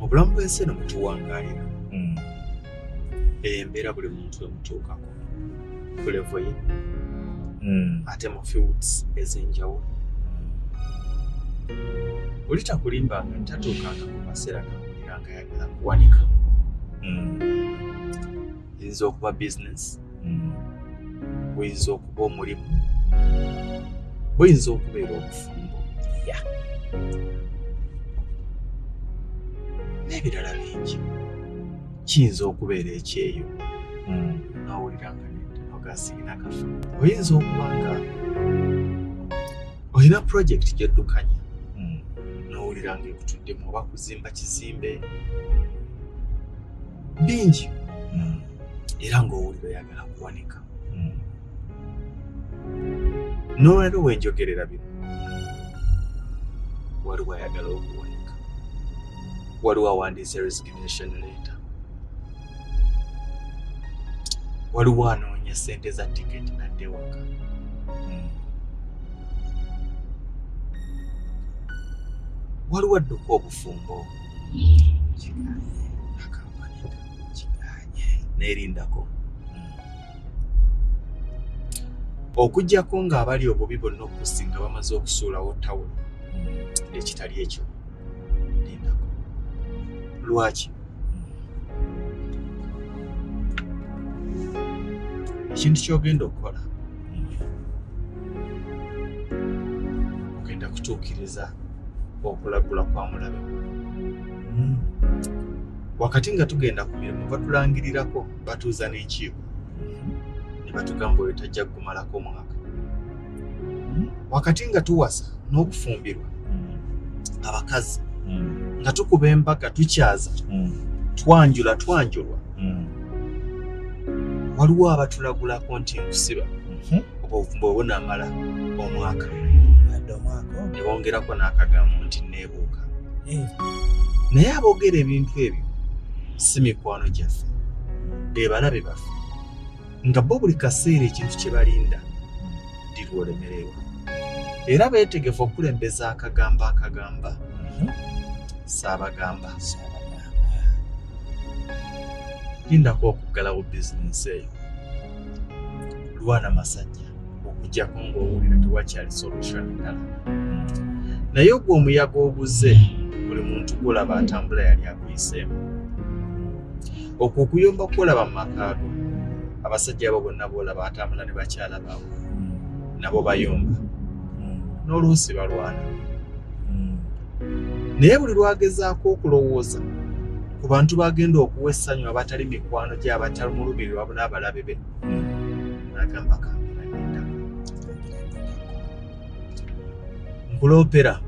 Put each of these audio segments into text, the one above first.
Obulamu bw'ensi eno mwetuwangaalira, embeera buli muntu emutuukako ku level ye, ate mu fields ez'enjawulo. Oli takulimbanga nti tatuukanga ku kaseera kawulira nga ayagala kuwanika. Eyinza okuba bizinesi, buyinza okuba omulimu, buyinza okubeera obufumbo n'ebirala bingi. Kiyinza okubeera ekyeyo, n'owulira nga nedda, nogasirina kafa. Oyinza okuba nga olina pulojekiti gy'oddukanya, n'owulira nga ekutuddemu, oba kuzimba kizimbe, bingi, era ng'owulira oyagala kuwanika. N'olwaleero wenjogerera bino, waliwo ayagala okuwanika, waliwo awandiise resignation letter, waliwo anoonya ssente za tiketi nadde waka, waliwo adduka obufumbo agamba nedda, neerindako, okuggyako ng'abali obubi bonna okusinga bamaze okusuulawo tawulo. Ekitali ekyo, lindako. Lwaki? Ekintu ky'ogenda okukola, ogenda kutuukiriza okulagula kwa mulabe. Wakati nga tugenda ku mirimu, batulangirirako, batuuza n'enkiiko ne batugamba oyo tajja kugumalako omwaka. Wakati nga tuwasa n'okufumbirwa abakazi, nga tukuba embaga, tukyaza, twanjula, twanjulwa, waliwo abatulagulako nti nkusiba oba obufumbo bwe bunaamala omwaka, adde omwaka ne bongerako n'akagambo nti neebuuka. Naye aboogera ebintu ebyo si mikwano gyaffe, be balabe baffe, nga bo buli kaseera ekintu kye balinda lirwolemererwa, era beetegefu okukulembeza akagambo akagamba saabagamba. Lindako okuggalawo bizinensi eyo, lwana masajja, okuggyako ng'owulira tewakyali solution ndala. Naye ogwo omuyaga oguze, buli muntu gwolaba atambula yali aguyiseemu. Okwo okuyomba kwolaba mu maka go, abasajja abo bonna boolaba atambula ne bakyala baabwe, nabo bayomba, n'oluusi balwana. Naye buli lwagezaako okulowooza ku bantu bagenda okuwa essanyu abatali mikwano gye, abatamulumirirwa n'abalabe be, n'agamba kangira nendako nkuloopera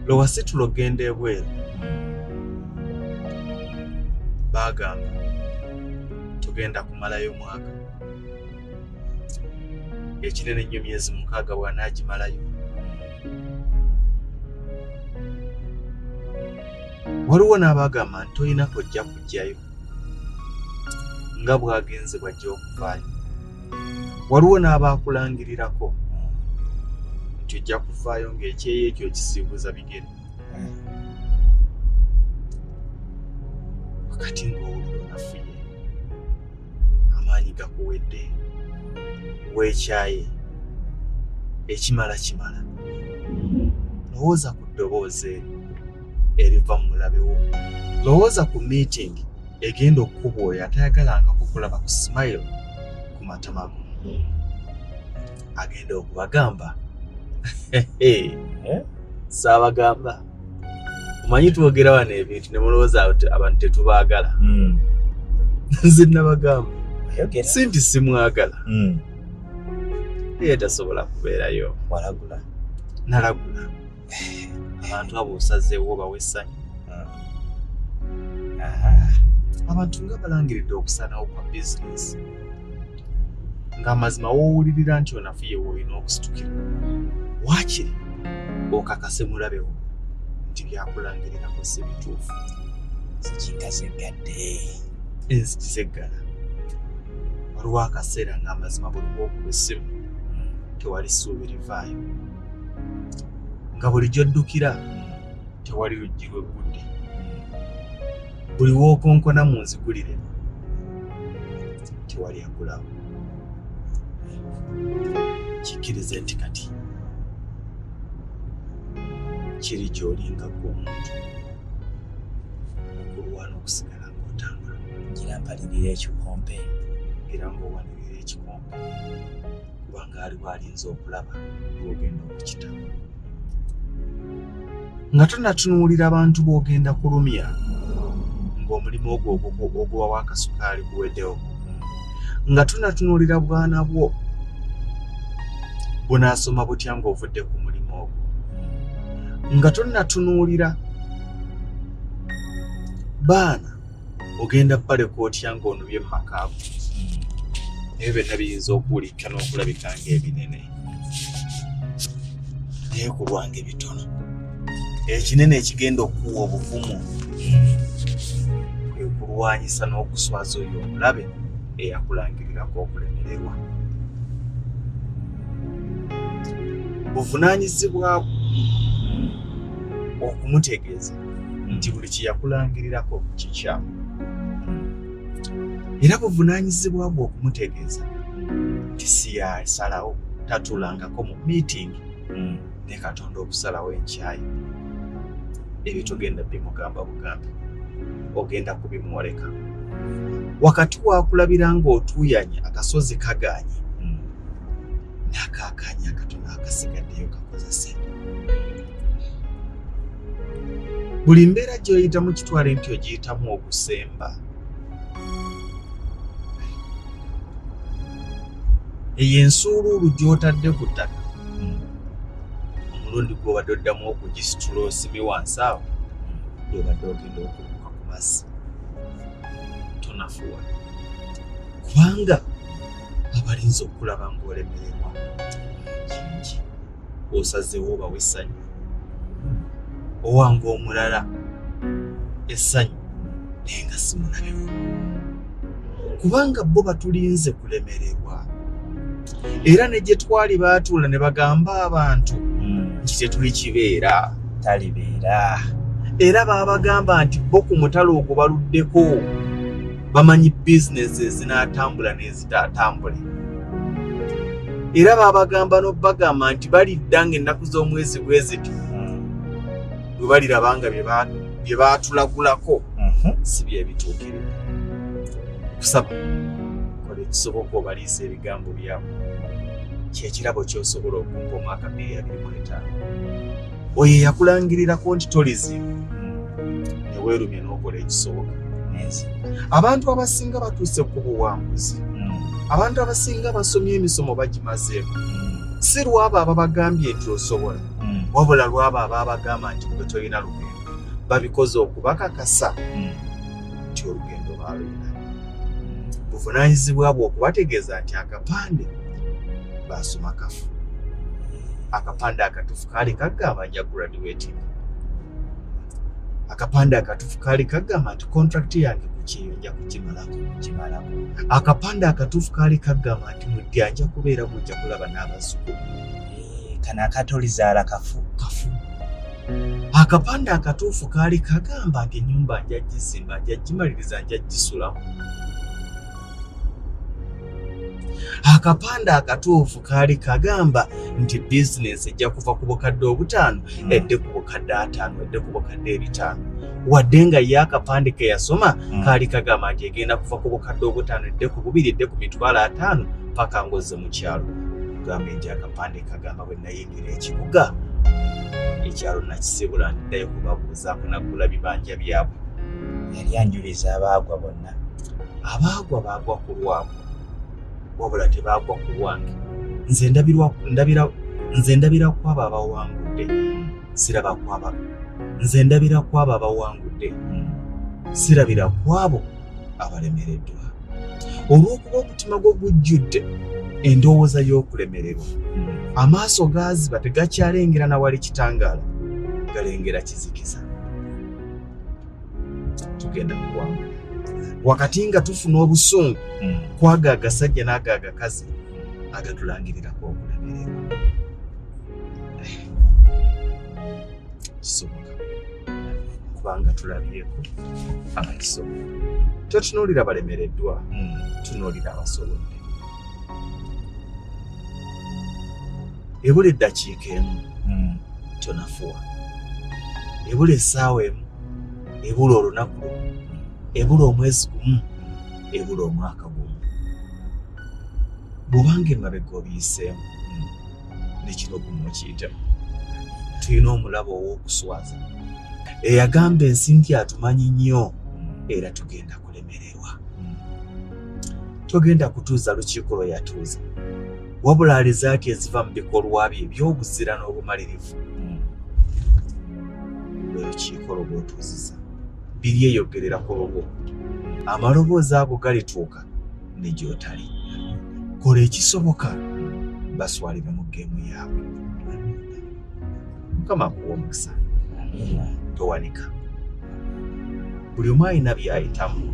lowasitula okgenda ebweru. Baagamba tugenda kumalayo mwaka, ekinene ennyo myezi 6, bw'anaagimalayo. Waliwo n'abagamba nti tolina kojja kujjayo nga bw'agenze bw'ajja okuvaayo. Waliwo n'abaakulangirirako nti ojja kuvaayo ng'ekyeyo ekyo okisiibuza bigere. Wakati ng'owulira onafuye, amaanyi gakuwedde, weekyaye, ekimala kimala, lowooza ku ddoboozi eryo eriva mu mulabe wo. Lowooza ku meeting egenda okukuba oyo atayagalangako kulaba ku smile ku matama go, agenda okubagamba saabagamba. Omanyi twogera wano ebintu ne mulowooza abantu tetubaagala. Nze nabagamba, si nti simwagala, naye tasobola kubeerayo. Walagula. Nalagula. Abantu abo osazeewo bawa essanyu. Abantu nga balangiridde okusaanawo kwa bizinesi, ng'amazima woowulirira nti onafuye, woolina okusitukira waakiri okakase mulabewo nti byakulangirirako si bituufu. Zikinga zeggadde. Enzigi zeggala. Waliwo akaseera ng'amazima buli lwokuba essimu tewali ssuubi livaayo, nga buli gy'oddukira tewali luggi lweggudde. Buli w'okonkona mu nzigulire tewali agulawo. Kikkirize nti kati kiri gy'oli nga ggwe omuntu okulwana okusigala ng'otambula. Ngira mpalirira ekikompe. Era ng'owanirira ekikompe kubanga aliwo alinza okulaba lw'ogenda okukita. Nga tonatunuulira bantu b'ogenda kulumya ng'omulimu ogwo ogubawa akasukaali guweddewo, nga tonatunuulira bwana bwo bunaasoma butya ng'ovudde ku mulimu ogwo, nga tonatunuulira baana ogenda baleka otya ng'onobye mu maka go. Ebyo byonna biyinza okuwulikika n'okulabika ng'ebinene, naye ku lwange bitono. Ekinene ekigenda okukuwa obuvumu kwe kulwanyisa n'okuswaza oyo omulabe eyakulangirirako okulemererwa. Buvunaanyizibwa bwo okumutegeeza nti buli kye yakulangirirako kikyamu, era buvunaanyizibwa bwo okumutegeeza nti si yasalawo, tatuulangako mu miitingi ne Katonda okusalawo enkyayi. Ebyo togenda bimugamba bugambi, ogenda kubimwoleka wakati wakulabira ng'otuuyanye akasozi kagaanye, n'akaakanya akatono akasigaddeyo kakozese. Buli mbeera gy'oyitamu kitwale nti ogiyitamu ogusemba. Eyo ensuuluulu gy'otadde ku ttaka, omulundi gw'obadde oddamu okugisitula osime wansi awo, gw'obadde ogenda okubuuka ku mazzi. Tonafuwa, kubanga abalinze okulaba ng'olemererwa kingi. Osazeewo obawa essanyu, owanga omulala essanyu naye nga si mulabewo, kubanga bo batulinze kulemererwa. Era ne gye twali baatuula ne bagamba abantu nti tetuli kibeera, talibeera. Era baabagamba nti bo ku mutalo ogwo baluddeko, bamanyi bizinesi ezinaatambula n'ezitaatambule. Era baabagamba n'obagamba nti balidda ng'ennaku z'omwezi bwe ziti bwe baliraba nga bye baatulagulako si bye bituukiridde. Kusaba kola ekisoboka obaliisa ebigambo byabwe, kyekirabo ky'osobola okumpa omwaka 2025. Oyo eyakulangirirako nti tolizimba, ne weerumye n'okola ekisoboka. Abantu abasinga batuuse ku buwanguzi, abantu abasinga basomye emisomo bagimazeeko, si lwabo ababagambye nti osobola, wabula lwabo ababagamba nti gwe tolina lugendo. Babikoze okubakakasa nti olugendo balulina. Buvunaanyizibwa bwo okubategeeza nti akapande baasoma kafu. Akapande akatuufu kaali kagamba nja graduating. Akapande akatuufu kaali kagamba nti contract yange ku kyeyo nja kugimalako. Akapande akatuufu kaali kagamba nti muddya nja kubeera mujja kulaba n'abazzukulu. Kano akatolizaala kafu. Kafu. Akapande akatuufu kaali kagamba nti ennyumba nja gizimba, nja gimaliriza, nja gisulamu. Akapande akatuufu kaali kagamba nti bizinensi ejja kuva ku bukadde 5 edde ku bukadde 50, edde ku bukadde 500. Wadde nga ye akapande ke yasoma kaali kagamba nti egenda kuva ku bukadde 5 edde ku 2, edde ku mitwalo 50, paka ng'ozze mu kyalo. Gambe nti akapande kagamba bwe nayingira ekibuga, ekyalo nakisibula ndiddayo kubabuuzaako nagula bibanja byabwe. Yali anjuliza abaagwa bonna. Abaagwa baagwa ku lwabwe, wabula tebaagwa ku lwange. Nze ndabira ku abo abawangudde, siraba ku abo. Nze ndabira ku abo abawangudde, sirabira ku abo abalemereddwa. Olw'okuba omutima gwo gujjudde endowooza y'okulemererwa, amaaso gaaziba tegakyalengera na wali kitangaala, galengera kizikiza. Tugenda kuwangula. Wakati nga tufuna obusungu kwaga agasajja n'aga agakazi agatulangirirako okulemererwa. Kisoboka. Kubanga tulabyeko abakisobola. Totunuulira balemereddwa, tunuulira abasobodde. Ebula eddakiika emu tonafuwa, ebula essaawa emu, ebula olunaku lumu, ebula omwezi gumu, ebula omwaka gumu. Bw'obanga emabega obiyiseemu, ne kino gumu okiyitemu. Tulina omulaba ow'okuswaza eyagamba ensi nti atumanyi nnyo era tugenda kulemererwa. Togenda kutuuza lukiiko lwe yatuuza, wabula alizaati eziva mu bikolwa bye eby'obuzira n'obumalirivu. Lwe lukiiko lwo lw'otuuziza biryeyogerera ku lulwo. Amaloboozi ago galituuka ne gy'otali. Kola ekisoboka baswalire mu geemu yaabwe. Mukama akuwa omukisa. Towanika. Buli omu alina by'ayitamu.